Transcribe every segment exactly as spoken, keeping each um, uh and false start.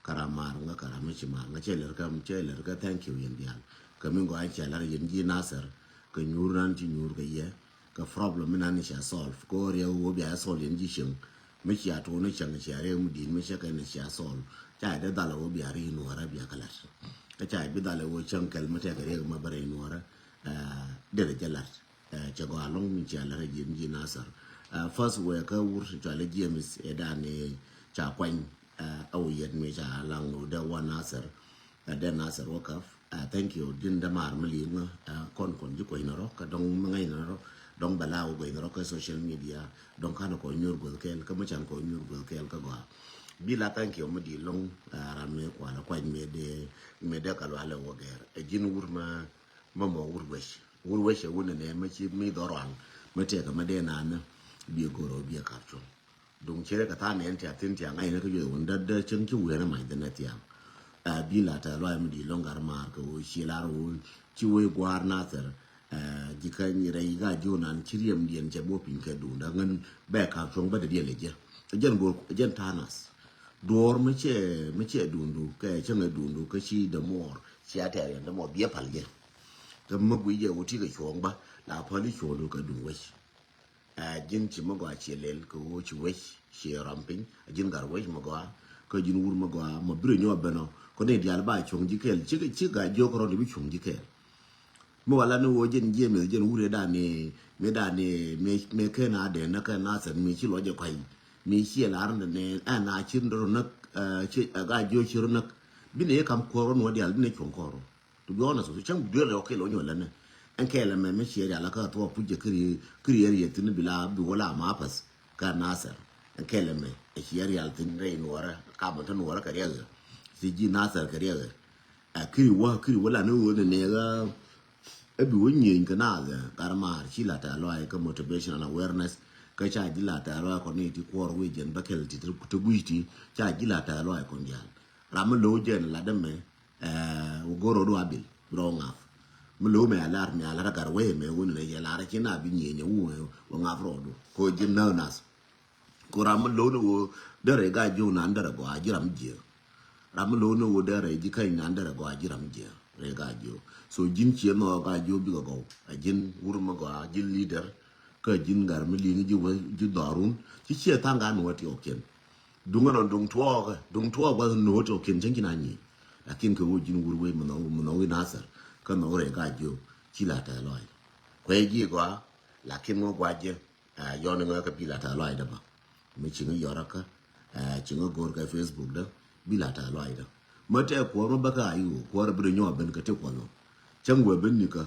Kä ram maar ŋä, kä ram mi ci maar ŋä, cɛ lɛr kä, cɛ lɛr kä thank you yɛn diaal. Kä mi gɔaa cɛ lɛr yɛn ji̱ Nasir, kä nyuur nan ci nyuur kä yɛ, kä problem mi nan cia solve. Kä riɛk wä bia solve yɛn ji̱ cieŋ. Mi cia tuun ni cieŋ cia riɛk mi di̱i̱t mi cɛ kɛn cia solve. Ca dee dhal wä bia ri nuɔrä bia kä lat. Kä ca bi dhal wä cieŋ kɛl mi tɛk riɛk ma bä ri nuɔrä. Derɛ jɛ lat. Cɛ gɔaa lɔŋ mi cia lɛ rɛ ji̱, ji̱ Nasir. First wɛ kä wur cɔalɛ James ɛ dan ni ca kuany. Ɛ wä yɛt mi ca laŋ wä dee wä Nasir. Ɛ dee Nasir wä kap. Thank you din dee maar mi liŋ. Kɔn kɔn ji̱ kuany nɔrɔ kä dɔŋ mi ŋa̱c nɔrɔ dɔŋ bɛ la wä guany nɔrɔ kä social media. Dɔŋ kan kɔ nyuur guth kɛɛl kä mi can kɔ nyuur guth kɛɛl kä gɔaa. Bi la thank you mi di lɔŋ. Ram mi kualɛ kuany mi dee, mi dee ka lualɛ wä gɛr ɛ ji̱n wur ma ma mɔ wur wec. Wur wec ɛ wun nɛ mɛ ci mi dhɔr wan mɛ tɛkɛ mɛ dee nan nɛ. Biɛ goro biɛ kap cuɔŋ. Duŋ cɛ rɛ kɛ than nɛ ɛn tia thin tia ŋa̱c nɛ kä juɛ wun dä dä cäŋ ci wun nɛ mac dhin nɛ thiaŋ. Bi la tɛ luay mi di lɔŋ gar maar kɛ wun ci lar wun ci wun guar Nasir. Ji̱ kä rɛy ga ji̱ wun nan ci riɛm diɛn cɛ bɔ piny kɛ duun dä ŋän bɛ kap cuɔŋ bä dɛ diɛn lɛ jɛ. Jɛn gor jɛn tanas. Duɔr mi cɛ mi cɛ duundu kɛ cäŋ ɛ duundu kä ci dɛ muɔr. Cia tɛɛr yɛn dɛ muɔr biɛ pal jɛ. Kä mi gui jɛ wä ti kɛ cuɔ̱ɔ̱ŋ bä la päli cuɔ̱ɔ̱ŋdu kɛ duun wec. Ɛ ji̱n ci mi gɔaa ci lɛl kɛ wä ci wec ci ram piny. Ɛ ji̱n gar wec mi gɔaa kä ji̱n wur mi gɔaa mɔ biri nyɔ bɛnɔ. Kɔ ni dial ba cuɔ̱ŋ ji̱ kɛɛl ci ci ga jiök rɔ di bi cuɔ̱ŋ ji̱ kɛɛl. Mi wala ni wä jɛn jiɛ mi jɛn wur ɛ dan ni mi dan ni mi mi kɛ na dɛ na kɛ na sɛ mi ci lɔ jɛ kɔy. Mi ci lar ni ni ɛn a ci rɔ näk. Ci ga jiök ci rɔ näk. Bi ni kam kɔrɔ ni wä dial bi ni cuɔ̱ŋ kɔrɔ. To be honest with you, cäŋ duel rɛ ɔkil ɔnyɔ lɛnɛ. Ɛn kɛɛl ɛmɛ mi ciɛ rial akä thuɔ puc jɛ kiri kiri ɛ riɛ thin bi la bi wä la ma path. Kä Nasir ɛn kɛɛl ɛmɛ ɛ ciɛ rial thin rɛy nuɔrɛ ka mɛ te nuɔrɛ kɛ riɛk ɛ. Ci ji̱ Nasir kɛ riɛk ɛ. Ɛ kiri wä kiri wä la ni wä ni nɛɛk ɛ bi wä nyieny kɛ naath ɛ gar maar ci la tɛ lɔac kä motivation and awareness. Kä ca ji̱ la tɛ lɔac kɔn ni ti kuɔr wi̱c jɛn bä kɛl ti te gui̱c ti ca ji̱ la tɛ lɔac kɔn diaal. Ram mi lo̱w jɛn la dämɛ. Ɛ wä go̱r rɔɔdu abil bi rɔ ŋa̱p. Mi lo̱w mɛ a lar mi a lar a gar wee mɛ wun ni yɛ lar a ci na bi nyieny a wun wä ŋa̱p rɔɔdu ko ji̱ nä nath. Ko ram mi lo̱w ni wä derɛ ga ji̱ wun an derɛ gɔaa ji̱ ram ji̱. Ram mi lo̱w ni wä derɛ ji̱ käny an derɛ gɔaa ji̱ ram ji̱. Rɛ ga ji̱. So ji̱n ciɛ nɔ ga ji̱ bikɛ gɔw. A ji̱n wur mi gɔaa ji̱ leader. Kä ji̱n gar mi liŋ ji̱ wä ji̱ dhɔrun ci ciɛ thaŋ ga nuɔ ti ɔkiɛn. Duŋ ɛnɔ duŋ tuɔɔkɛ duŋ tuɔɔk guath nuɔ ti ɔkiɛn cäŋ ci na nyieny. Lakin kɛ wä ji̱n wur wee mi nhɔw mi nhɔw i̱ Nasir kä nhɔw rɛy ka jiök ci la tɛɛ lɔac. Kuɛ ji̱ gɔaa. Lakin ŋɔ guac jɛ. Yɔn iŋɔ kɛ bi la tɛɛ lɔac dä bä. Mi ci ŋä yɔrä kä ci ŋä go̱r kɛ Facebook dä bi la tɛɛ lɔac dä. Mä tɛɛ kuɔr mä bä kä a i̱ wä kuɔr bi rɛ nyɔk a ben kɛ ti kuɔth wä. Cäŋ wee ben ni kä.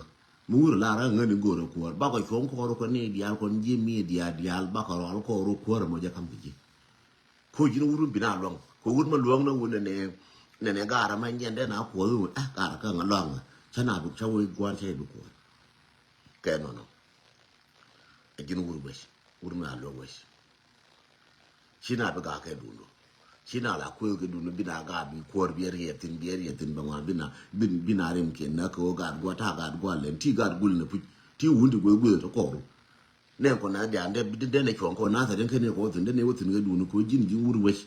Mi wur lar ŋäni go̱o̱rä kuäär bakɔ cuɔ̱ŋ kɔɔr kɔni diaal kɔn ji̱ mi diaal diaal bakɔ rɔal kɔɔr kuäär mɔ jɛ kam kɛ ji̱. Ko ji̱n wur mi bi na luäŋ ko wur ma luäŋ na wun nɛnɛ nɛnɛ gaarä ma nyɛn dee na kuɔth wun ɛ gaarä kä ŋa luaŋ. Cä na bi cä wee gua̱n cä bi kuäär. Kɛ nɔnɔ. Ɛ ji̱n wur wec wur mi na luäŋ wec. Ci na bi gak kɛ dundu. Ci na la kueek kɛ dundu bi na gak bi kuɔr bi riɛth thin bi riɛth thin bɛ ŋuan bi na bi na rim kiɛn na kɛ wä gat gua ta gat gua lɛn ti gat gul ni puc ti wun ti gueek gueek ti kɔru. Nɛ kɔ na dian dɛ bi dɛn ɛ cuɔn kɔ na thɛ den kɛ ni kɔ thin den ɛ wä thin kɛ dundu kɔ ji̱n ji̱ wur wec.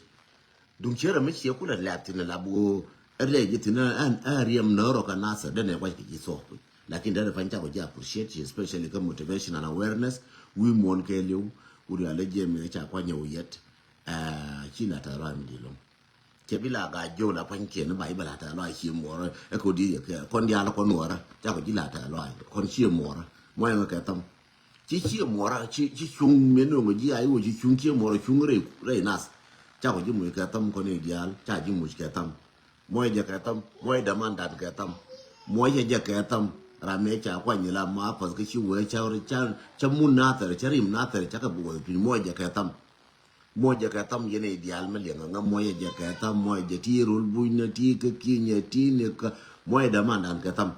Duŋ cierɛ mi ciɛ kulɛ lɛp thin la bi wä ɛ rɛy ji̱ thin ɛ riɛm nä rɔ kɛ na thɛ den ɛ wac kɛ ji̱ thɔɔk puc. Lakin dee pany cakɔ ji̱ appreciate, especially kä motivation and awareness. Wi̱i̱ muɔ̱ɔ̱n kɛɛliw wuri alɛ jiɛ mi ca kuany yɛ wä yɛt. Ci la tɛ rɔa mi di loŋ. Cɛ bi la ga jiw la pany kiɛn ba iba la tɛ rɔa ci muɔrä. Ɛ kɔ di yɛ kɛ kɔn dial kɔn nuɔrä cakɔ ji̱ la tɛ rɔa kɔn ci muɔrä. Muɔyɛ ŋa kɛ tham. Ci ci muɔrä ci ci cuŋ mi nuŋ ji̱ a iwä ci cuŋ ci muɔrä cuŋ rɛy rɛy nath. Cakɔ ji̱ muc kɛ tham kɔn i̱ dial ca ji̱ muc kɛ tham. Muɔcɛ jɛ kɛ tham, muɔcɛ dämandan kɛ tham. Muɔcɛ jɛ kɛ tham, ram mi ca kuany la ma path kä ci wee ca ca ca mun nathɛr ca rim nathɛr ca kɛ bi wee piny muɔcɛ jɛ kɛ tham. Muɔcɛ jɛ kɛ tham yɛn i̱ diaal mi liɛŋ ŋä muɔcɛ jɛ kɛ tham muɔcɛ jɛ ti rol buny na ti kä kinyɛ ti ni kä muɔcɛ dämandan kɛ tham.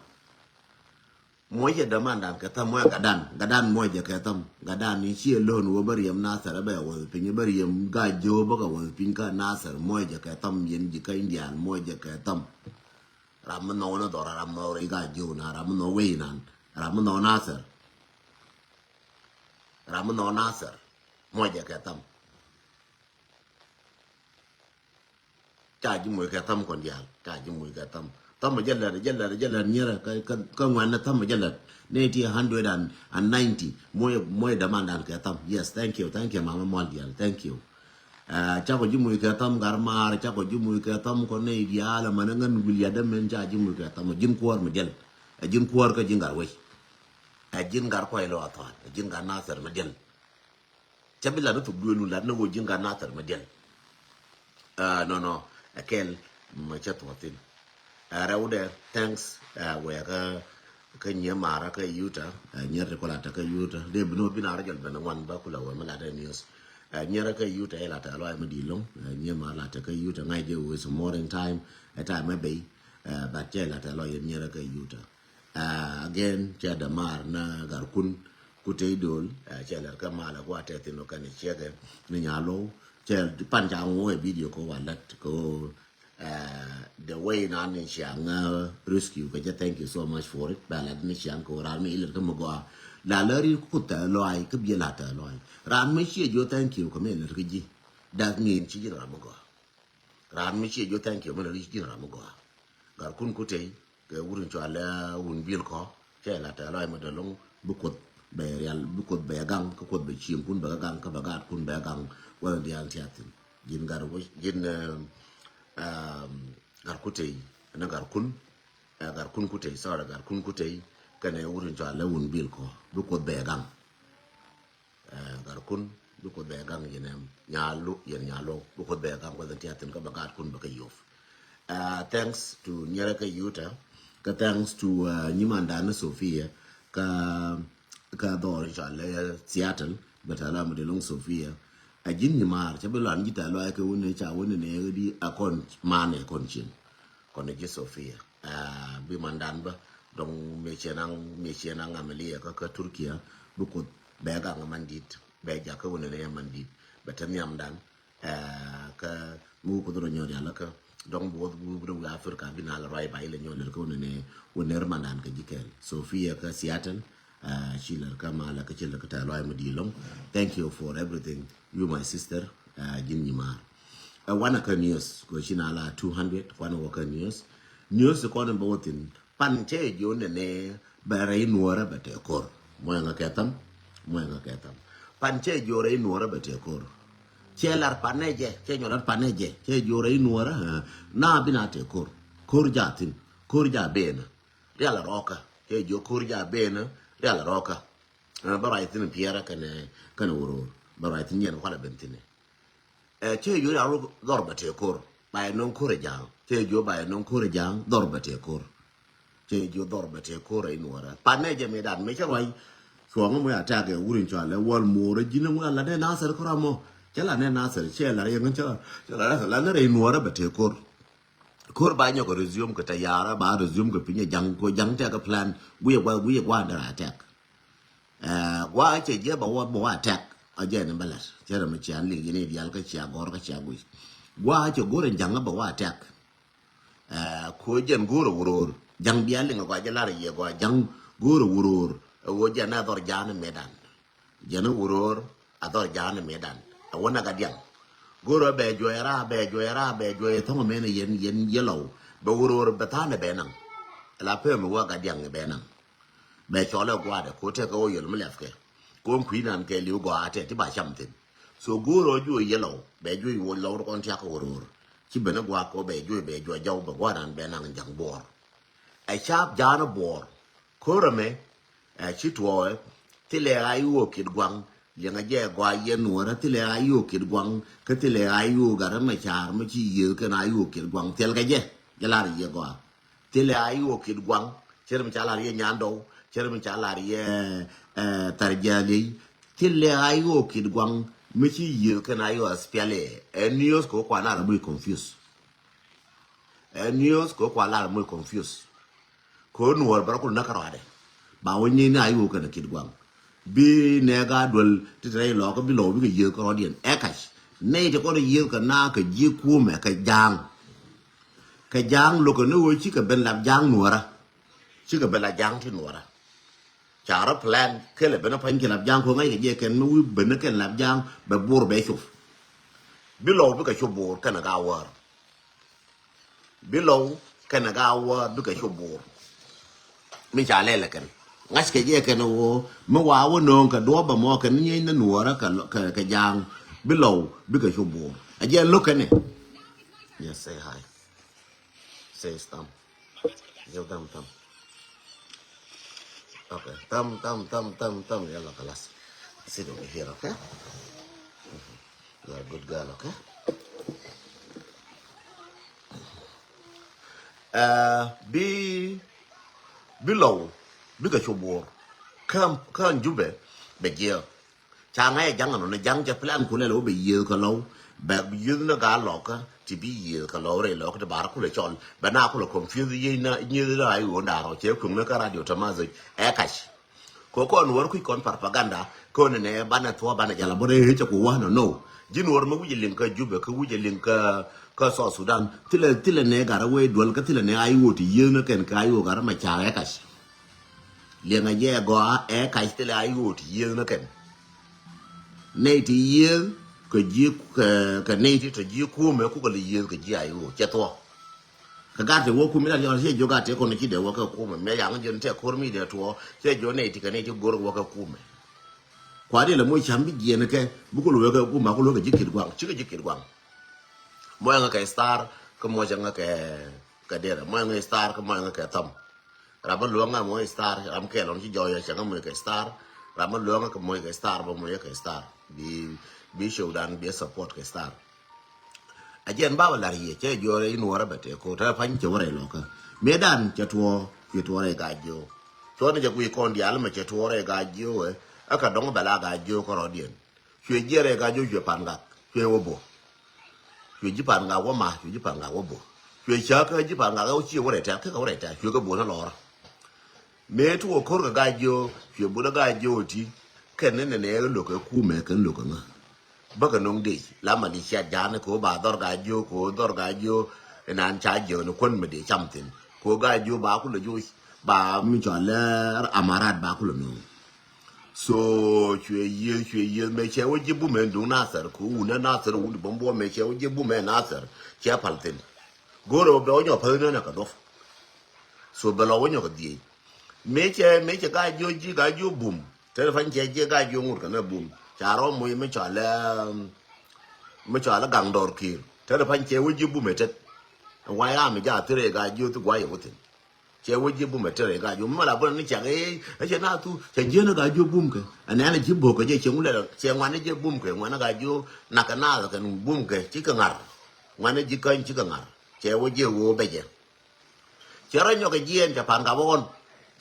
Muɔcɛ dämandan kɛ tham muɔcɛ gadan gadan muɔcɛ kɛ tham gadan ni ciɛ lön wä bä riɛm nathɛr bɛ wä piny bä riɛm ga jiö bä kɛ wä piny kä nathɛr muɔcɛ kɛ tham yɛn ji̱ kä indian muɔcɛ kɛ tham. Ram mi nhɔw ni dhɔr ram mi nhɔw ri ga jiö na ram mi nhɔw wei nan ram mi nhɔw nathɛr. Ram mi nhɔw nathɛr muɔcɛ kɛ tham. Ca ji̱ moc kɛ tham kɔn diaal. Ca ji̱ moc kɛ tham. Tham a jɛ lɛt, jɛ lɛt, jɛ lɛt nyierɛ kä, kä, kä ŋuɛn ni tham a jɛ lɛt. Nɛ ti hundred and, and ninety. Moc, moc dämandan kɛ tham. Yes, thank you, thank you, mama mual diaal. Thank you. Ɛ, cakɔ ji̱ moc kɛ tham gar maar, cakɔ ji̱ moc kɛ tham kɔn nɛ diaal, mɛn ŋän wil yadä mɛn ca ji̱ moc kɛ tham. Ji̱n kuɔr mi diɛl. Ɛ ji̱n kuɔr kä ji̱n gar wec. Ɛ ji̱n gar kuay lɔ a thɔan. Ɛ ji̱n gar Nathir mi diɛl. Cä bi lat ni thuk duëël wun lat ni ɣöö ji̱n gat Nathir mi diɛl. Ɛ, nɔ, nɔ, ɛ kɛl mɛ cä thuɔ̱k thi̱n. Ɛ, rɛwdɛ, thanks, ɛ, wɛɛkä kä nyiee maarä kä Utah, ɛ, nyier ti kɔla te kä Utah. Dee bi ni wä bi na rɔ jɔl ben ŋuan bä kulɛ wä mi lat ɛ news. Ɛ, nyier kä Utah ɛ lat ɛ lɔc mi di̱i̱t lo̱ŋ, ɛ, nyiee maarä lat te kä Utah ŋa̱c jɛ wee morning time, ɛ time ɛ bey, ɛ, but cɛ lat ɛ lɔc ɛ nyier kä Utah. Ɛ, again, cɛ dämaar na Garkun ku tey dol, ɛ, cɛ lɛr kä mal ɛ gua̱a̱th tɛ thin ɔ kɛn ɛ ciɛkɛ ni Nyalow. Cɛ pan ca ŋuɔ ɛ video kɛ wa lät kɛ ɣöö, ɛ, the way na ni ciaŋ, ɛ, rescue kɛ jɛ, thank you so much for it. Bɛ lat ni ciaŋ kɛ ɣöö ran mi ilɛr kä mi gɔaa. La lɛ ri kuth tɛ lɔac kä biɛ la tɛ lɔac. Ran mi ciɛ jiɔ thank you kɛ mi ilɛr kä ji̱. That mean ci ji̱ ram mi gɔaa. Raan mi ciɛ jiɔ thank you mi lɛ ri ji̱n ram mi gɔaa. Garkun ku tey kɛ wut in cɔal ɛ wun bil kɔ. Cɛ la tɛ lɔc mi dee loŋ bi Kuoth bɛ rial, bi Kuoth bɛ gaŋ, kä Kuoth bɛ cieŋkun bɛ gaŋ, kä bɛ gaatkun bɛ gaŋ. Wala diaal tiathin. Ji̱n gar wec, ji̱n, ɛ, ɛ, Garkun ku tey, ɛn Garkun, ɛ, Garkun ku tey, sorry, Garkun ku tey kɛnɛ wut in cɔal ɛ wun bil kɔ. Bi Kuoth bɛ gaŋ. Ɛ, Garkun, bi Kuoth bɛ gaŋ yɛn ɛm, Nyalo, yɛn Nyalo, bi Kuoth bɛ gaŋ, Kuoth in tiathin kä bɛ gaatkun bɛ kä yop. Ɛ, thanks to Nyerɛ kä Utah, kä thanks to, ɛ, nyimandan ni Sofia, kä, kä dhɔr in cɔal ɛ Seattle, bɛ tɛ la mi dee loŋ Sofia. Ɛ ji̱n nyimaar, cɛ bi lɔan ji̱ tɛ lɔac kɛ wun ni ca wun ni nɛ di a kɔn man ɛ kɔn cieŋ. Kɔn ji̱ Sofia. Ɛ, bi mandan bä. Dɔŋ mëë ciɛ naŋ, mëë ciɛ naŋ amaliya kä, kä Turkiya. Bi Kuoth bɛ gaŋ man dit. Bɛ jakä wunɛ nɛ man dit. Bɛ te nhiamdan. Ɛ, kä mi wä Kuoth rɔ nyɔr yalä kä. Dɔŋ bi wuɔth bi rɛ wi̱i̱ Africa bi na lɛ ruac ba ilɛ nyɔr lɛ kä wunɛ nɛ, wunɛ rɛ mandan kä ji̱ kɛl. Sofia kä Seattle. Ɛ, ci lɛ kä ma lɛ kä ci lɛ kä tɛ lɔac mi di loŋ. Thank you for everything. You my sister. Ɛ, ji̱n nyimaar. Ɛ, wanɛ kä news kɛ ci na la two hundred, wanɛ wä kä news. News kɔn bɛ wä thin. Pan cɛ jiɔ nɛ nɛ bɛ rɛy nuɔrɛ bɛ tɛ kor. Mɔyɛ ŋa kɛ tham. Mɔyɛ ŋa kɛ tham. Pan cɛ jiɔ rɛy nuɔrɛ bɛ tɛ kor. Cɛ lar panɛ jɛ, cɛ nyɔ lar panɛ jɛ, cɛ jiɔ rɛy nuɔrɛ, ɛ, na bi na tɛ kor. Kor ja thin. Kor ja benä. Rial rɔkä. Cɛ jiɔ kor ja benä. Rial rɔkä. Ɛ, bä ruac thin piɛrä kɛnɛ, kɛnɛ wuror. Bä ruac thin yɛn kualɛ ben thin. Ɛ, cɛ jiɔ rial dhɔr bɛ tɛ kor. Ba yɛ no̱ŋ kor ɛ ja̱a̱ŋ. Cɛ jiɔ ba yɛ no̱ŋ kor ɛ ja̱a̱ŋ, dhɔr bɛ tɛ kor. Cɛ jiɔ dhɔr bɛ tɛ kor ɛ inuɔrɛ. Panɛ jɛ mi dan mi cɛ ruac. Cuɔŋ mi attack ɛ wur in cɔal ɛ wal moor ɛ ji̱n ɛ ŋuan la nɛ Nasir kor amɔ. Cɛ la nɛ Nasir, cɛ la rɛ yɛŋ cɛ la, cɛ la nɛ rɛ inuɔrɛ bɛ tɛ kor. Kor ba nyɔk resume kɛ tayara, ba resume kɛ piny ɛ ja̱ŋ, ko ja̱ŋ tɛk plan. Guiɛ gua, guiɛ gua dɛr attack. Ɛ, gua cɛ jiɛ ba wä, ba wä attack. A jɛ ni bä lat. Cɛ rɛ mi cian liŋ yini dial kä cia gɔr kä cia guic. Gua cɛ gor in ja̱ŋ ba wä attack. Ɛ, ko jɛn gor a wuror. Ja̱ŋ bia liŋ a gua jɛ lar yɛ gua ja̱ŋ gor a wuror. Ɛ, wo jɛn a dhɔr ja̱n medan. Jɛn a wuror a dhɔr ja̱n medan. A wä na ga diaŋ. Gor a bɛ juɔy ra, bɛ juɔy ra, bɛ juɔy thɔŋ men yɛn, yɛn yɛ lɔw. Bɛ wuror bɛ than bɛ naŋ. La pem wä ga diaŋ bɛ naŋ. Bɛ cɔl ɛ gua̱a̱dɛ ko tɛk ɛ wä yol mi lɛpkɛ. Ko kui̱ nan kɛ li̱w gɔaa tɛk ti ba cam thi̱n. So go̱o̱r ɔ juɔc yɛ lɔw bɛ juɔc wä lɔw rɔ kɔn tiak kä wä ro̱o̱r. Ci ben ɛ gua̱a̱k kɔ bɛ juɔc bɛ juɔc jɔw bɛ gua̱a̱ nan bɛ naŋ ja̱ŋ buɔɔr. Ɛ caap ja̱a̱n ɛ buɔɔr. Ko̱r ɛmɛ ɛ ci tuɔɔɛ thilɛ ɣa̱c ɣöö kiɛt gua̱ŋ. Liɛŋɛ jɛ gɔaa yɛn nuɔ̱ɔ̱rä thilɛ ɣa̱c ɣöö kiɛt gua̱ŋ. Kä thilɛ ɣa̱c ɣöö gat ɛmɛ ca̱a̱r mi ci yiëëth kɛn ɣa̱c ɣöö kiɛt gua̱ŋ thilkɛ jɛ. Jɛ lar yɛ gɔaa. Thilɛ a iwok kiet guaŋ. Cɛ ri mi ca lar yɛ nyandɔw. Cɛ ri mi ca lar yɛ, eh, thar jaliey. Thilɛ a iwok kiet guaŋ. Mi ci yiëë kɛn a iwok aspiali. Ɛ news kɛ wä kua lar a mui confuse. Ɛ news kɛ wä kua lar a mui confuse. Kɛ wä nuɔr bɛ rɔ kul näk kärɔadɛ. Ba wä nyi ni a iwok kɛn a kiet guaŋ. Bi nɛɛk a duel ti te rɛy lɔɔkä bi lɔɔk bikɛ yiëë kärɔɔdiɛn. Ɛ kac. Nɛy ti kɔn a yiëë kɛ na kɛ ji̱ kumɛ kɛ ja̱a̱ŋ. Kɛ ja̱a̱ŋ lo̱kɛ ni ɣöö cikɛ ben lap ja̱a̱ŋ nuɔ̱ɔ̱rä. Cikɛ ben lap ja̱a̱ŋ ti nuɔ̱ɔ̱rä. Ca rɔ plan kɛlɛ ben a pa̱ny kɛ lap ja̱a̱ŋ ko̱ ŋa̱ckɛ jɛ kɛn mi wi̱i̱ ben kɛn lap ja̱a̱ŋ bɛ buɔr bɛ cop. Bi lɔw bikɛ cop buɔr kɛn a ka wäär. Bi Lɔw kɛnɛ Gaawa bikɛ cu buur. Mi ca lɛlɛ kɛn ŋa̱ckɛ jɛ kɛn ɣöö mi wa wä nööŋ kɛ duɔ̱ɔ̱p ɛmɔ kɛn nyieeny ni nuɔɔrä kɛ, kɛ, kɛ Ja̱a̱ŋ. Bi Lɔw bikɛ cu buur. Ɛ jɛ lo̱k kɛnɛ. Yes, say hi. Say thumb. Give them thumb. Okay. Thumb, thumb, thumb, thumb, thumb. Yalla, خلاص. Sit over here, okay? You are a good girl, okay? Uh, bi, bi Lɔw bikɛ cu buur. Kä, kä Jubɛ bɛ jiɛ. Ca ŋa̱c ɛ Ja̱ŋ ɛnɔ ni Ja̱ŋ cɛ plan kulɛ lɛ wä bɛ yiëëth kɛ Lɔw. Bɛ yiëëth ni Gaa Lɔkä ti bi yiëëth kɛ Lɔw rɛy Lɔkä ti bar kulɛ cɔl. Bɛ na kulɛ confuse yiëëth ni, yiëëth ni a i̱ ɣöö da̱r ɔ cɛ kueŋ ni kä radio tɛ ma dhöc ɛ kac. Kɛ kɔn wär kui̱ kɔn propaganda kɔn nɛ banɛ thuɔ banɛ jala bɔrɛ ɣee cɛ ku wä nɔ no. Ji̱n wär mi wi̱c liŋ kä Jubɛ kä wi̱c liŋ kä, kä South Sudan. Thilɛ, thilɛ nɛ gat a wee duel kä thilɛ nɛ a i̱ ɣöö ti yiëëth ni kɛn kä a i̱ ɣöö gat a ma ca ɛ kac. Liɛŋɛ jɛ gɔaa ɛ kac thilɛ a i̱ ɣöö ti yiëëth ni kɛn. Nɛy ti yiëëth kɛ ji̱ kɛ, kɛ nɛy ti tɔ ji̱ kumɛ kukɛ li yiëëth kɛ ji̱ a i̱ ɣöö cɛ thuɔ̱k. Kɛ gat ti wä kumɛ la liɔn ciɛ jiök gat ti kɔn ci dee wä kɛ kumɛ mɛ yaŋ jiön tɛ ko̱r mi dee tuɔɔ ciɛ jiök nɛy ti kɛ nɛy ti go̱r wä kɛ kumɛ. Kuat ilɛ moc cam bi jiɛn kɛ bi kul wä kɛ kumɛ a kul wä kɛ ji̱ ki̱t guaŋ cikɛ ji̱ ki̱t guaŋ. Mɔc ŋä kɛ Star kä mɔc ŋä kɛ, kɛ Derɛ mɔc ŋä Star kä mɔc ŋä kɛ Thɔm. Ram mi luäŋä moc Star, ram kɛl ɣän ci jɔɔyä cɛ ŋä moc kɛ Star. Ram mi luäŋä kɛ moc kɛ Star bä moc kɛ Star. Bi, bi show dan bi support kɛ Star. A jɛn baba lar yie cɛ jɔɔrɛ in wärä bɛ tɛ ko tɛ pany cɛ wärɛ lɔkä. Mëë dan cɛ tuɔ, cɛ tuɔ rɛ Gaa Jiö. Cuɔ ni cɛ kui̱ kɔn diaal mɛ cɛ tuɔ rɛ Gaa Jiö ɛ. Ɛ kɛ dɔŋ bɛ la Gaa Jiö kɛ rɔdiɛn. Cuɛ jiɛ rɛ Gaa Jiö cuɛ Pan Gak cuɛ wä bo̱. Cuɛ ji̱ Pan Gak wä ma cuɛ ji̱ Pan Gak wä bo̱. Cuɛ cäk kä ji̱ Pan Gak wä ciɛ wä rɛ tɛl kä kɛ wä rɛ tɛl cuɛ kɛ bo̱ ni lɔrä. Mëë ti wä ko̱r kɛ Gaa Jiö cuɛ bo̱ ni Gaa Jiö ti. Kɛn ni nɛnɛ lo̱k kɛ kumɛ kɛn lo̱k kɛ ŋä. Bäkɛ no̱ŋ dec la malicia ja̱a̱n kɛ wä ba dhɔr Gaa Jiö kɛ wä dhɔr Gaa Jiö. Inan ca jiö ni kuän mi dee cam thin kɛ wä Gaa Jiö ba kulɛ joc. Ba mi cɔal lɛ Amarat ba kulɛ no̱o̱ŋ. So cuɛ yiëë cuɛ yiëë mɛ cɛ wä ji̱ bumɛ duŋ Nathɛr ku wunɛ Nathɛr wun di bumbuɔ mɛ cɛ wä ji̱ bumɛ Nathɛr cɛ pal thin. Go̱rɛ wä bɛ wä nyɔ päth nänɛ kɛ duɔp. So bɛ lɔ wä nyɔ kɛ dhiec. Mɛ cɛ mɛ cɛ Gaa Jiö ji̱ Gaa Jiö bum. Tɛn pany cɛ ji̱ Gaa Jiö ŋut kɛ nɛ bum ca rɔ moc mɛ cɔal lɛ mɛ cɔal lɛ gaŋ dɔr ki̱i̱r. Tɛn pany cɛ wä ji̱ bumɛ tet. Wa̱i̱ ram mi ja̱ thirɛ Gaa Jiö thi gua̱i̱ yɛ wä thin. Cɛ wä ji̱ bumɛ tɛrɛ Gaa Jiö mi la bun ni cak ɛ cɛ na thu cɛ ji̱ ni Gaa Jiö bumkɛ. Ɛn ɛn ji̱ bokɛ jɛ cɛ ŋulɛ cɛ ŋuan ni ji̱ bumkɛ ŋuan ni Gaa Jiö nak kɛ na kɛ bumkɛ ci kɛ ŋar. Ŋuan ni ji̱ käny ci kɛ ŋar cɛ wä ji̱ wä bɛ jɛ. Cɛ rɔ nyɔk kɛ jiɛn cɛ Pan Gak bä ɣɔn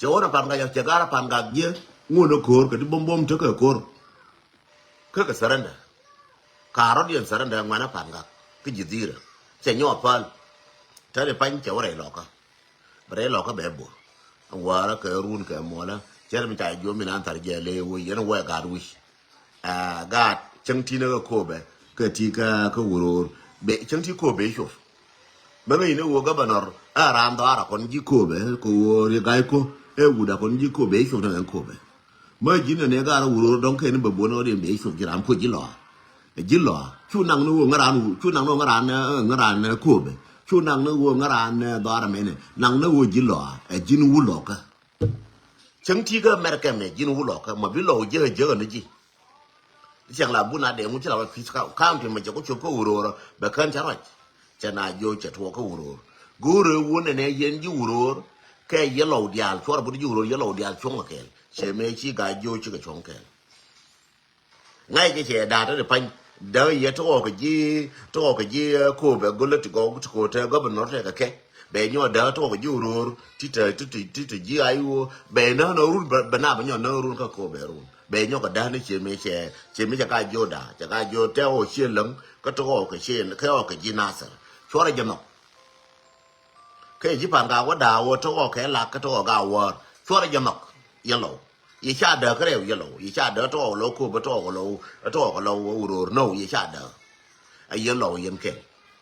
cɛ ɣɔn Pan Gak cɛ gar Pan Gak jiɛ ŋuon ni ko̱r kɛ ti bom bom tekɛ ko̱r. Kä kɛ surrender. Ka rɔ̱diɛn surrender ŋuan ni Pan Gak kä ji̱ dhirä cɛ nyɔk päl. Tɛn i̱ pany cɛ wä rɛy lɔkä. Bɛ rɛy lɔkä bɛ bo̱. Wäärä kɛ run kɛ muɔlä cɛ rɛ mi ca jiom mi nan thar jɛ le wä yɛn wä gaat wi̱c. Ɛ gaat cäŋ ti ni kä Köpɛ kɛ ti kä kä Wuror. Bɛ cäŋ ti Köpɛ i̱ cop. Mɛ ŋäc yini ɣöö governor ɛ raan dhɔaar a kɔn ji̱ Köpɛ kɛ ɣöö ri ga̱y ko̱ ɛ wut a kɔn ji̱ Köpɛ i̱ cop ni ɣän Köpɛ. Mä ji̱n ɛ nɛ gaat rɔ Wuror dɔ̱ŋ kɛn bɛ buɔ̱n ɣän in bɛ i̱ cop ji̱ ram kuec ji̱ lɔa. Ɛ ji̱ lɔa cu naŋ ni ɣöö ŋäran cu naŋ ni ɣöö ŋäran ŋäran Köpɛ cu naŋ ni ɣöö ŋäran dhɔaar ɛmɛnɛ naŋ ni ɣöö ji̱ lɔa ɛ ji̱n wulɔkä. Cäŋ ti̱i̱ kä America mɛ ji̱n wulɔkä mɔ bi lɔw jiäk jiäk ni ji̱. Cɛŋ la bun a dee ŋu ci la wä Peace County mɛ cɛ ku cop kä Wuror bɛ kän cɛ ruac. Cɛ na jiö cɛ tuɔɔk kä Wuror. Go̱o̱rɛ wun ɛnɛ yɛn ji̱ Wuror kɛ yɛ lɔw diaal cuɔr but ji̱ Wuror yɛ lɔw diaal cuɔ̱ŋ kɛ kɛɛl. Cɛ mëë ci Gaa Jiö cikɛ cuɔ̱ŋ kɛɛl. Ŋa̱c kɛ cɛ da̱a̱t te di pany. Däk yɛ ti ɣɔk kɛ ji̱ ti ɣɔk kɛ ji̱ Köpɛ go̱lä ti gɔw ti ko̱ te governor te kɛ kɛ. Bɛ nyɔ däk ti ɣɔk kɛ ji̱ Wuror ti te ti ti ti ji̱ a i̱ wä bɛ nä nä run bɛ na bɛ nyɔ nä run kä Köpɛ run. Bɛ nyɔk kɛ da̱a̱n ni ciɛ mi cɛ ciɛ mi cɛ ka jiö da̱a̱ cɛ ka jiö tɛ ɣɔw ciɛ läŋ kä tɛ ɣɔw kɛ ciɛ kɛ ɣɔw kɛ ji̱ Nathɛr. Cuɔrɛ jɛ nhɔk. Kɛ ji̱ Pan Gak wä da̱a̱ wä tɛ ɣɔw kɛ lak kä tɛ ɣɔw ga wäär. Cuɔrɛ jɛ nhɔk. Yɛ lɔw. Yɛ ca däa̱ kä rɛw yɛ lɔw. Yɛ ca däa̱ tɛ ɣɔw lɔw Köpɛ tɛ ɣɔw lɔw tɛ ɣɔw lɔw Wuror. No, yɛ ca däa̱. A yɛ lɔw yɛn kɛl.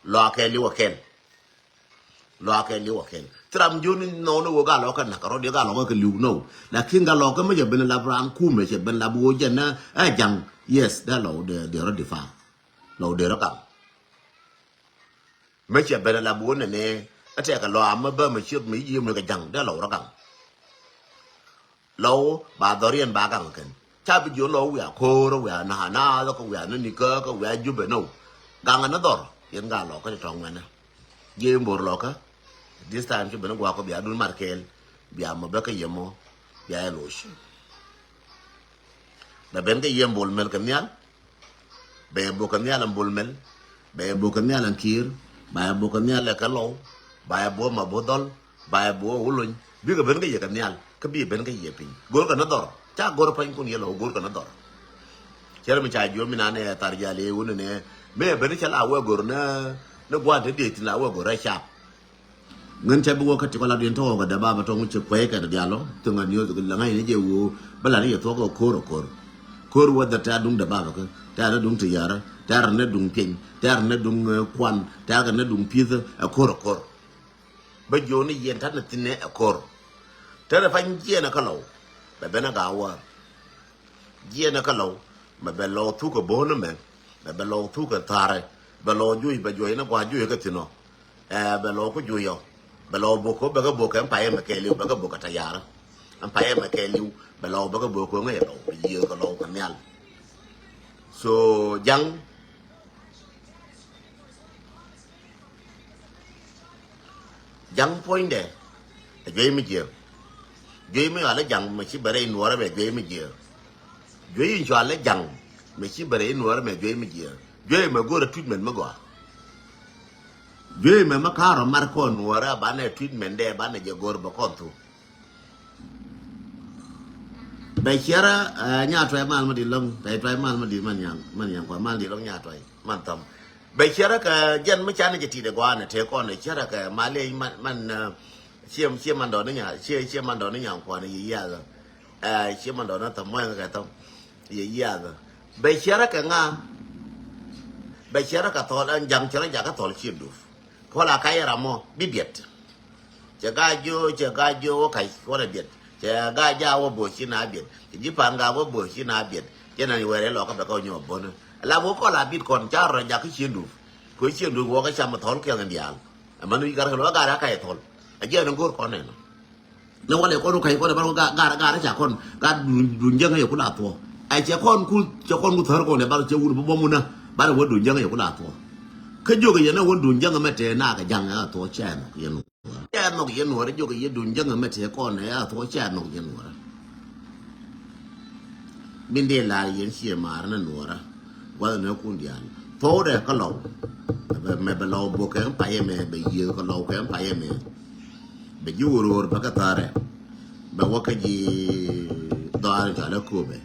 Lɔakɛ liwä kɛl. Lɔakɛ liwä kɛl. Thil ram jiöni nɔw ni wä galɔkä nak rɔ̱diɛ galɔkä kɛ liw nɔw. Lakin galɔkä mi cɛ ben lap ran kumɛ cɛ ben lap wä jɛn ɛ jaŋ. Yes, da lɔw dee rɔ difa. Lɔw dee rɔ kam. Mi cɛ ben lap wä nɛnɛ Ɛ tɛkɛ lɔ amä bä mɛ ciöt mɛ yiëë mɛ kɛ ja̱ŋ dee lɔw rɔ gaŋ. Lɔw ba dhɔriɛn ba gaŋ kɛn ca bi jiö lɔw wiaa ko̱o̱r wiaa na̱a̱ na̱a̱ kɛ wiaa ni nikä kɛ wiaa jubɛ nɔw. Gaŋ ni dhɔr yɛn gaa lɔkä ti tɔŋ wɛnɛ. Jiɛ in bo̱r lɔkä. This time ci ben gua̱a̱k kɔ bia dun mar kɛɛl. Bia mɔ bä kä yɛ mɔ bia yɛ loc. Bɛ ben kä yɛ mbol mɛl kɛ nhial. Bɛ yɛ bok kɛ nhial ɛn bol mɛl. Bɛ yɛ bok kɛ nhial ɛn kiir. Ba yɛ bok kɛ nhial ɛ kɛ lɔw. Ba yɛ bok ma bok dhɔl. Ba yɛ bok wä lony bikɛ ben kä yɛ kɛ nhial kä bi ben kä yɛ piny go̱o̱r kɛ ni dhɔr. Ca go̱o̱r pany kun yɛ lɔw go̱o̱r kɛ ni dhɔr. Cɛrɛ mi ca jiö mi nanɛ thar jal i̱ wun nɛ. Mëë ben cɛ la wä go̱o̱r nä ni gua̱a̱n te diec tin la wä go̱o̱r ɛ cap. Ŋän ca bi wä kä ti kɔ la diɛn tɔk kɛ dee baba tɔŋ cɛ kuɛy kɛ dee dialɔ. Thing a niöth kɛ la ŋa̱c ni jɛ woo bä la ni yɛ thuɔk kɛ ko̱r ɛ ko̱r. Ko̱r wä dhɛ tɛ̈r duŋ dee baba kä tɛ̈r ni duŋ ti yärä tɛ̈r ni duŋ pieny tɛ̈r ni duŋ kuan tɛ̈r kɛ ni duŋ pi̱th ɛ ko̱r ɛ ko̱r. Bä jiöni yɛn ta̱t ni thi̱n ni ɛ ko̱r. Tɛ̈r ɛ pany jiɛn ɛ kä lɔw bɛ ben ɛ ga̱a̱ wäär. Jiɛn ɛ kä lɔw mɛ bɛ lɔw thuk kɛ bo̱o̱n mɛ mɛ bɛ lɔw thuk kɛ tha̱rɛ. Bɛ lɔw juc bɛ juɔc ni gua̱a̱ juc kä thi̱n ɔ. Ɛ bɛ lɔw ku juc ɔ. Bɛ lɔw bok kɛ bɛ kɛ bok kɛ ɛn payɛ mɛ kɛɛliw bɛ kɛ bok kɛ tayarä. Ɛn payɛ mɛ kɛɛliw bɛ lɔw bɛ kɛ bok kɛ ŋäc ɛ lɔw bɛ yiëë kɛ lɔw kɛ nhial. So ja̱ŋ Ja̱ŋ puɔ̱nydɛ ɛ juey mi jiääk. Juey mi cualɛ ja̱ŋ mɛ ci bɛ rɛy nuɔɔrɛ mɛ juey mi jiääk. Juey in cualɛ ja̱ŋ mɛ ci bɛ rɛy nuɔɔrɛ mɛ juey mi jiääk. Juey mɛ go̱o̱rɛ treatment mi gɔaa. Juey mɛ mi ka̱a̱rɔ mar kɔn nuɔɔrɛ banɛ treatment dɛ banɛ jɛ go̱o̱r bɛ kɔn thuk. Bɛ ciɛrä nya tuay mal ma di lɔŋ bɛ tuay mal ma di man yang man yang kua mal di lɔŋ nya tuay man thɔm. Bɛ ciɛrä kɛ jɛn mi can jɛ ti de gɔaa ni te kɔn ciɛrä kɛ mal man man ciɛ ciɛ man dɔn nya ciɛ ciɛ man dɔn nya kua ni yi ya ga. Ciɛ man dɔn thɔm mɔ kɛ thɔm yi ya ga. Bɛ ciɛrä kɛ ŋa. Bɛ ciɛrä kɛ thɔl ɛn jaŋ ciɛrä jakä thɔl ciɛ duf. Kɔla ka yɛ ram mɔ bi biɛt. Cɛ gaa jiö cɛ gaa jiö wä kac wä rɛ biɛt cɛ gaa jaa wä bo̱o̱ ci na biɛt cɛ ji̱ pa̱a̱n gaa wä bo̱o̱ ci na biɛt. Cɛ na wɛrɛ lɔ kä bɛ kä nyɔ bo̱n la wä kɔl a bit kɔn ca rɔ jak kä cien dup. Kö cien dup wä kä cam thɔl kɛl ni diaal. Ɛmɛ ni gar kɛ lɔ gar a kac thɔl. A jiɛ ni go̱r kɔn nɛn. Ni wä lɛ kɔn wä kac kɔn ɛ bar wä gar gar ca kɔn gar dun jäŋ yɛ ku la thuɔ. Ɛ cɛ kɔn ku cɛ kɔn ku thär kɔn ɛ bar cɛ wun bä bä mun na bar wä dun jäŋ yɛ ku la thuɔ. Kä jiök yɛn ɛ wä dun jäŋ mɛ tɛ na kɛ jaŋ ɛ thuɔ cɛ ɛn kɛ yɛn. Cɛ nhɔk yɛn nuɔrä jiök yɛ duun jäŋä mɛ tëë kɔn ɛ a thuɔ̱k cɛ nhɔk yɛn nuɔrä. Min dee laar yɛn ciɛ maarä ni nuɔrä. Gua̱th ni kun diaal thuɔ̱k dɛ kä lɔw. Mɛ bɛ lɔw bok kɛ payɛ mɛ bɛ yiëë kä lɔw kɛ payɛ mɛ. Bɛ ji̱ wä ro̱o̱r bɛ kä tha̱a̱rɛ. Bɛ wä kä ji̱ dhɔaar in cɔalɛ kööbɛ.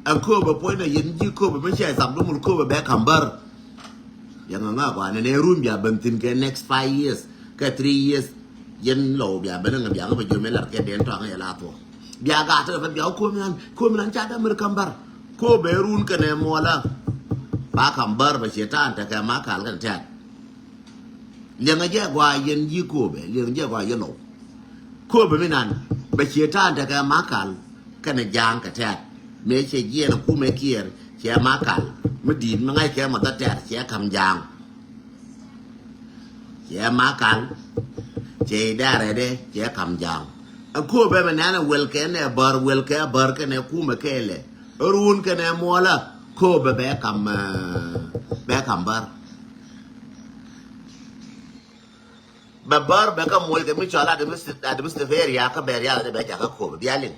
Ɛ kööbɛ puɔ̱nydɛ yɛn ji̱ kööbɛ mi cɛ thap dumun kööbɛ bɛ ka̱m bär. Yɛn ŋa ŋa kɔanɛ nɛ run bia ben thi̱n kɛ next five years kɛ three years. Yɛn lɔw bia ben ŋa bia ŋa bɛ jiö mɛ lar kɛ den tɔaŋ yɛ la thuɔ. Bia gaa tekɛ pɛ bia wä komi an komi an ca dämir ka̱m bär. Ko bɛ run kɛnɛ muɔlä. Ba ka̱m bär bɛ cietan tekɛ ma kal kɛn tɛt. Liɛŋɛ jɛ gɔaa yɛn yi ko̱o̱pɛ liɛŋɛ jɛ gɔaa yɛn lɔw. Ko̱o̱pɛ mi nan bɛ cietan tekɛ ma kal. Kɛnɛ ja̱a̱ŋ kɛ tɛ̈t mëë cɛ jiɛɛn ɛ kumɛ kiɛɛr cɛ ma kal. Mi di̱i̱t mi ŋa̱ckɛ mɔ dhä tɛ̈t cɛ ka̱m ja̱a̱ŋ. Cɛ ma kal. Cɛ i̱ dee arɛtdɛ cɛ ka̱m ja̱a̱ŋ. Ɛ kööbɛ mɛ nɛn ɛ wël kɛ nɛ bär wël kɛ bär kɛnɛ kumɛ kɛɛlɛ. Ruun kɛnɛ muɔlä kööbɛ bɛ ka̱m bɛ ka̱m bär. Bɛ bär bɛ kä muɔc kɛ mi cɔal administrative area kä bɛ rial adɛ bɛ jakä kööbɛ bia liŋ.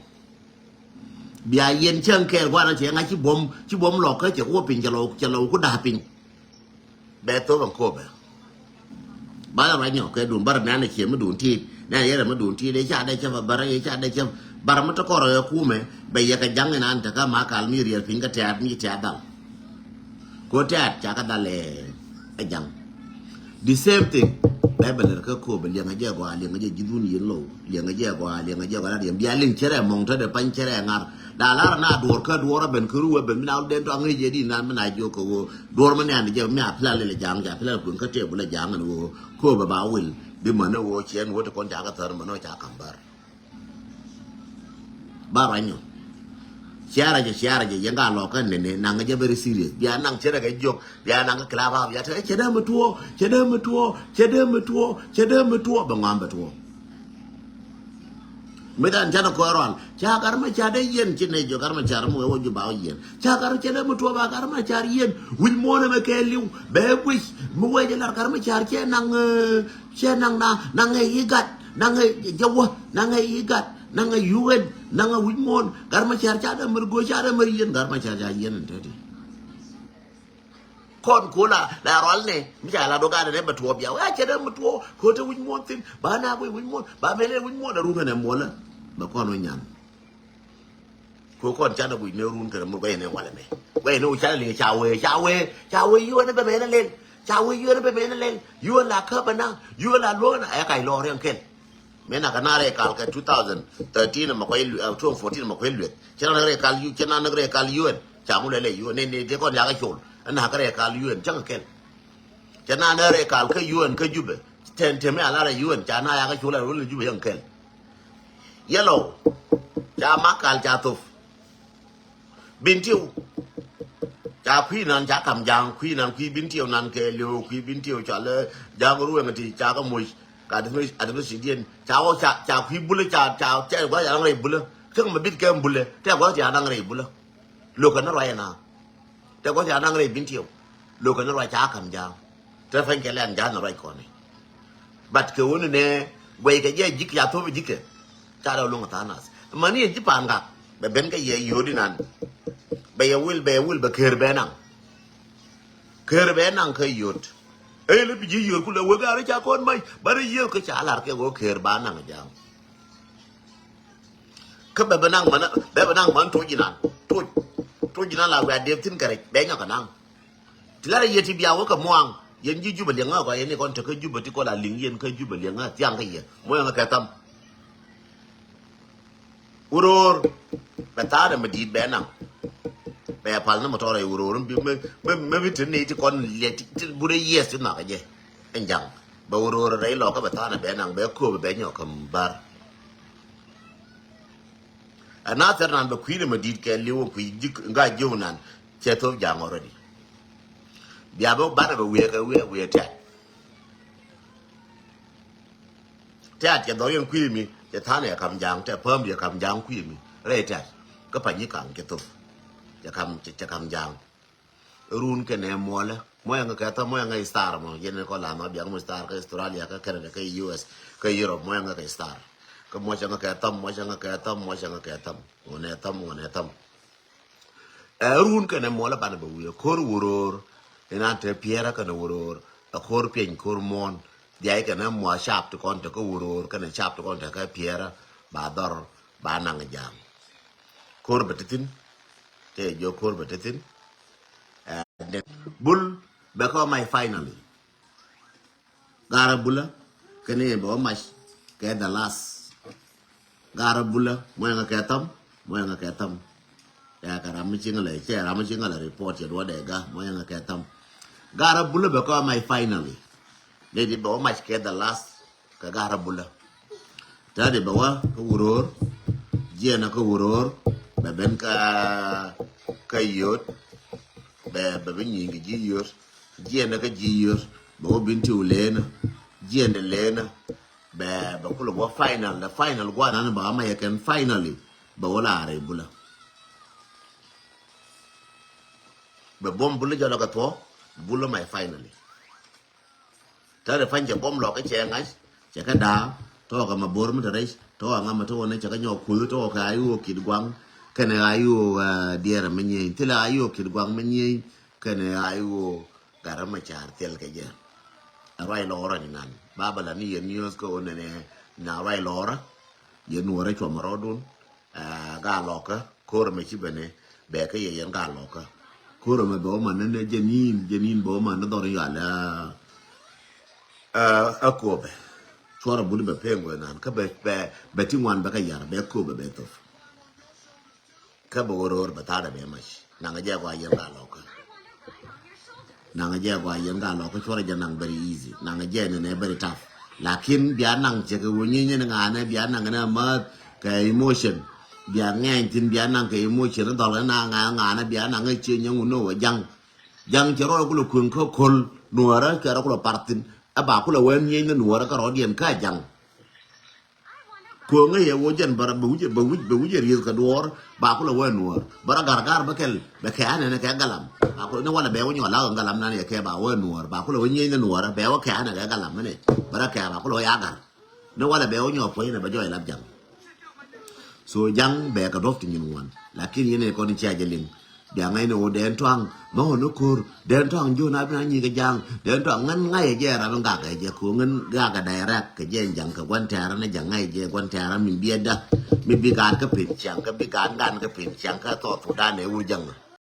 Bia yɛn cäŋ kɛɛl gua̱n cɛ ŋa̱c ci buɔ̱m ci buɔ̱m lɔk kä cɛ kuɔ piny cɛ lɔw cɛ lɔw ku da̱a̱ piny. Bɛ thok ɛn kööbɛ. Ba la ruac nyɔ kɛ duun bär nɛn ɛ ciɛ mi duun tiit nɛn yɛrɛ mi duun tiit ɛ ca dɛ cɛ bär ɛ ca dɛ cɛ bär mi te kɔrɔ ɛ kumɛ bɛ yɛ kɛ ja̱ŋ inan te kä ma kal mi riɛl piny kä tɛ̈t mi ci tɛ̈t dhal. Ko tɛ̈t ca kä dhal ɛ ja̱ŋ. The same thing. Bɛ bɛ lɛr kä kööbɛ liɛŋɛ jɛ gɔaa liɛŋɛ jɛ ji̱ dhun yɛn low liɛŋɛ jɛ gɔaa liɛŋɛ jɛ gɔaa la riɛm bia liŋ cɛrɛ mɔŋ te dee pany cɛrɛ ŋar. La lar na duɔr kä duɔr a ben kä ruwɛ ben mi na wä den tɔ aŋäc yɛ di nan mi na jiök kɛ wä. Duɔr mi nɛn jɛ mi a plan lɛ ja̱a̱ŋ ca plan kuën kä tɛɛbul lɛ ja̱a̱ŋ ɛn wä. Kööbɛ ba wil bi män ɛ wä ciɛn wä ti kɔn ca kä thär män ɛ ca ka̱m bär. Ba ruac nyɔ. Ciara jɛ, ciara jɛ, yɛn ka lɔk kä nene, naŋ jɛ very serious. Bia naŋ ciara kɛ jiök, bia naŋ kä club house, bia te cɛ dee mi tuɔ, cɛ dee mi tuɔ, cɛ dee mi tuɔ, cɛ dee mi tuɔ, bɛ ŋɔam bɛ tuɔ. Mi dan canɛ kɔɔr ɔl ca gar ma ca dee yɛn ci ne jɔ gar ma car mi wee wä ju ba wä yɛn ca gar cɛ dee mi tuɔ ba gar ma car yɛn. Wi̱c muɔ̱ɔ̱n ɛmɛ kɛ liw bɛ guic mi wee jɛ lar gar ma car cɛ naŋ, cɛ naŋ na naŋ ɛ yi gat naŋ ɛ jɛ wä naŋ ɛ yi gat naŋ ɛ yuwen naŋ ɛ wi̱c muɔ̱ɔ̱n gar ma car ca dee mɛr go̱o̱c ca dee mɛr yɛn gar ma car ca yɛn ɛn teti. Kɔn ko̱ la la rɔl nɛ mi ca la do̱ gat nɛ bɛ tuɔɔp ya wee a cɛ dee mi tuɔɔp ko̱ te wi̱c muɔ̱ɔ̱n thin ba na guic wi̱c muɔ̱ɔ̱n ba mɛn ɛ wi̱c muɔ̱ɔ̱n a run kɛnɛ muɔlä. Bɛ kɔn wä nyan. Ko kɔn canɛ guic ne run kɛnɛ mur guɛy ne walɛ mɛ guɛy ne wä canɛ liŋ ca wee ca wee ca wee yuɔn bɛ mɛn a lɛl ca wee yuɔn bɛ mɛn a lɛl yuɔn la käbɛ na yuɔn la luɔn a ɛ kac lɔɔr yɛn kɛl. Mɛ na kɛ na rɛy kal kɛ two thousand thirteen mɛ kuay lueth two thousand fourteen mɛ kuay lueth cɛ na rɛy kal yu cɛ na rɛy kal yuɔn ca ŋu lɛ lɛ yuɔn ne ne de kɔn yakɛ col ɛn na kɛ rɛy kal yuɔn cɛ kɛ kɛl. Cɛ na rɛy kal kä yuɔn kä Jubɛ tɛn tɛmɛ a la rɛy yuɔn ca na yakɛ col a rɛy wun lɛ Jubɛ yɛn kɛl. Yellow ca makal ca thop. Bin tiw ca kui̱ nan ca kam ja̱a̱ŋ kui̱ nan kui̱ bin tiw nan kɛ liw kui̱ bin tiw ca lɛ ja̱a̱ŋ rueŋ ti ca kä moc. Ka admisi diɛn ca wä ca ca kui̱ bulä ca ca tɛ gua̱th ca naŋ rɛy bulä. Kä mɛ bit kɛ bulä tɛ gua̱th ca naŋ rɛy bulä. Lo̱kɛ ni ruac ɛna. Tɛ gua̱th ca naŋ rɛy bin tiw. Lo̱kɛ ni ruac ca kam ja̱a̱ŋ. Tɛ pɛny kɛ lɛn ja̱a̱ŋ ni ruac kɔni. But kɛ wuni nɛ guɛy kɛ jɛ ji̱k ca thop ji̱kɛ. Ca dee luŋ tha̱a̱ŋ nath mani yɛ ji̱ pa̱a̱n gak bɛ ben kɛ yɛ yio̱o̱di nan. Bɛ yɛ wil bɛ yɛ wil bɛ ker bɛ naŋ. Ker bɛ naŋ kä yio̱o̱d. Ëë lɛ bi ji̱ yio̱o̱d kulɛ wek a ri ca kɔn mac ba ri yio̱o̱d kä ca lar kɛ wek ker ba naŋ ja̱a̱ŋ. Kä bɛ bɛ naŋ män bɛ bɛ naŋ män toc inan toc. Toc inan la wiaa dep thi̱n kɛ rɛc bɛ nyɔk kɛ naŋ. Ti lar yɛ ti bia wä kɛ muaŋ yɛn ji̱ Jubɛ liɛŋä kɔ yɛn ni kɔn te kä Jubɛ ti kɔ la liŋ yɛn kä Jubɛ liɛŋä thiaŋ kä yɛ muaŋ kɛ tham. Wuror bɛ tha̱a̱dɛ mɛ di̱i̱t bɛ naŋ. Bɛ pal ni mɛ tɔrɛ wuror mɛ mɛ mɛ bi te ni ti kɔn liɛ ti ti burɛ yɛs ti nhɔakä jɛ. Ɛn jaŋ bɛ wuror rɛy lɔkä bɛ tha̱a̱dɛ bɛ naŋ bɛ kööbɛ bɛ nyɔk kɛ bar. Ɛ na thɛr nan bɛ kui̱n ɛmɛ di̱i̱t kɛ li̱w ɛ kui̱ ji̱ ŋa ji̱w nan. Cɛ thop ja̱a̱ŋ already. Bia bä banɛ bɛ wiee kɛ wiee wiee tɛ̈t. Tɛ̈t cɛ dhɔr yɛn kui̱ mi cɛ tha̱a̱n ɛ kam ja̱a̱ŋ tɛ päm yɛ kam ja̱a̱ŋ kui̱ mi rɛy tɛ̈t. Kä pa̱ny i̱ ka̱ŋ cɛ thop. Cɛ kam cɛ kam ja̱a̱ŋ. Run kɛnɛ muɔlä. Muɔyɛ ŋä kɛ thäm muɔyɛ ŋä star mɔ yɛn kɔ la nhɔk biak mɔ star kä Australia kä Canada kä U S kä Europe muɔyɛ ŋä kɛ star. Kä muɔcɛ ŋä kɛ thäm muɔcɛ ŋä kɛ thäm muɔcɛ ŋä kɛ thäm. Ŋunɛ thäm ŋunɛ thäm. Ɛ run kɛnɛ muɔlä banɛ bɛ wi̱i̱ ɛ ko̱r wuror. Inan te piɛrä kɛnɛ wuror ɛ ko̱r piɛny ko̱r muɔ̱ɔ̱n. Dhiay kɛnɛ muɔ̱ɔ̱ cap ti kɔn te kä wuror kɛnɛ cap ti kɔn te kä piɛrä ba dhɔr ba naŋ ja̱a̱ŋ. Ko̱r bɛ ti thi̱n. Te jɛ jiök ko̱r bɛ te thi̱n. Ɛ, bul bɛ kɔ mac finally. Garɛ bulä kɛn i̱ bɛ wä mac kɛ the last. Garɛ bulä muɛŋɛ kɛ thäm muɛŋɛ kɛ thäm. Ɛ kɛ ram mi ci ŋä lɛ cɛ ram mi ci ŋä lɛ report yɛ duɔdɛ ga muɛŋɛ kɛ thäm. Garɛ bulä bɛ kɔ mac finally. Lady bɛ wä mac kɛ the last. Kɛ garɛ bulä. Tadi bɛ wä kä wuror. Jiɛnä kä wuror bɛ ben kä kä yot. Bɛ bɛ bi nyiŋ kɛ ji̱ yot. Jiɛnä kä ji̱ yot bɛ wä bin ti wä lenä. Jiɛn de lenä bɛ bɛ kulɛ wä final, the final guanan bɛ wä ma yɛ kɛn finally. Bɛ wä la rɛy bulä. Bɛ buɔm bulä jɔlä kɛ thuɔ. Bulä ma yɛ finally. Tɛ̈rɛ pa̱ny cɛ buɔ̱m lɔk kä cɛ ŋa̱c cɛ kɛ da̱a̱. Tɔɔkɛ ma bo̱r mi te rɛc tɔɔkɛ ŋa̱m mi te wä ni cɛ kɛ nyɔk kuth tɔɔkɛ a i̱ ɣöö kit gua̱ŋ. Kɛnɛ a i̱ ɣöö diɛɛrɛ mi nyieny thilɛ a i̱ ɣöö kit gua̱ŋ mi nyieny. Kɛnɛ a i̱ ɣöö gat rɛ ma ca̱a̱r thil kɛ jɛ. Ɛ ruac lɔɔrä ni nan ba bä la ni yɛn news kä ɣöö nɛnɛ. Na ruac lɔɔrä yɛn nuɔrä cuɔmä rɔɔdun. Ɛ gaa lɔkä ko̱r ɛmɛ ci bene bɛ kä yɛ yɛn gaa lɔkä. Ko̱r ɛmɛ bɛ wä man ni jɛ ni̱i̱n jɛ ni̱i̱n bɛ wä man ni dhɔr yual. Ɛ ɛ kööbɛ cuɔrɛ buni bɛ peŋ wee nan kä bɛ bɛ bɛ ti ŋuan bɛ kä yar bɛ kööbɛ bɛ thof. Kä bɛ wä ro̱o̱r bɛ tha̱a̱dɛ bɛ mac. Naŋ jɛ gɔaa yɛn gaa lɔkä. Naŋ jɛ gɔaa yɛn gaa lɔkä cuɔrɛ jɛ naŋ very easy naŋ jɛ nɛnɛ very tough. Lakin bia naŋ cɛ kɛ wä nyieny ni ŋa̱nɛ bia naŋ ni amäth kɛ emotion. Bia ŋɛny thin bia naŋ kɛ emotion ni dhɔl kɛ na ŋa ŋa na bia naŋ kɛ cie nyɛ ŋun ni wä jaŋ. Jaŋ cɛ rɔl kulɛ kueŋ kä kol nuɔrä kɛ rɔ kulɛ par thin. Ɛ ba kulɛ wä nyieeny ni nuɔrä kä rɔɔdiɛn kä jaŋ. Kueŋä yɛ wä jɛn bä wi̱c bä wi̱c bä wi̱c rieth kɛ duɔɔr ba kulɛ wä nuɔr bä rɔ gar gar bä kɛl bɛ kɛ anɛ ni kɛ galam. Ba kulɛ ni walɛ bɛ wä nyɔ lak galam nan yɛ kɛ ba wä nuɔr ba kulɛ wä nyieeny ni nuɔrä bɛ wä kɛ anɛ kɛ galam ni bä rɔ kɛ ba kulɛ wä ya gar. Ni walɛ bɛ wä nyɔ puɔ̱ny ni bɛ jɔy lap jaŋ. So jaŋ bɛ kɛ duɔ̱p ti nyin ŋuan. Lakin yɛn ɛ kɔn cia jɛ liŋ. Bia ŋa̱c ni wä dɛn tuaŋ mɛ wä ni ko̱r dɛn tuaŋ jiön a bi na nyi kɛ jaŋ dɛn tuaŋ ŋän ŋa̱c ɛ jɛ ran gak ɛ jɛ ko̱ ŋän gak ɛ direct kɛ jɛ jaŋ kɛ gua̱n tɛɛrä ni jaŋ ŋa̱c ɛ jɛ gua̱n tɛɛrä min bi ɛ da mi bi gaat kä pen ciaŋ kä bi gaat gan kä pen ciaŋ kä thɔɔth pudan ɛ wur jaŋ.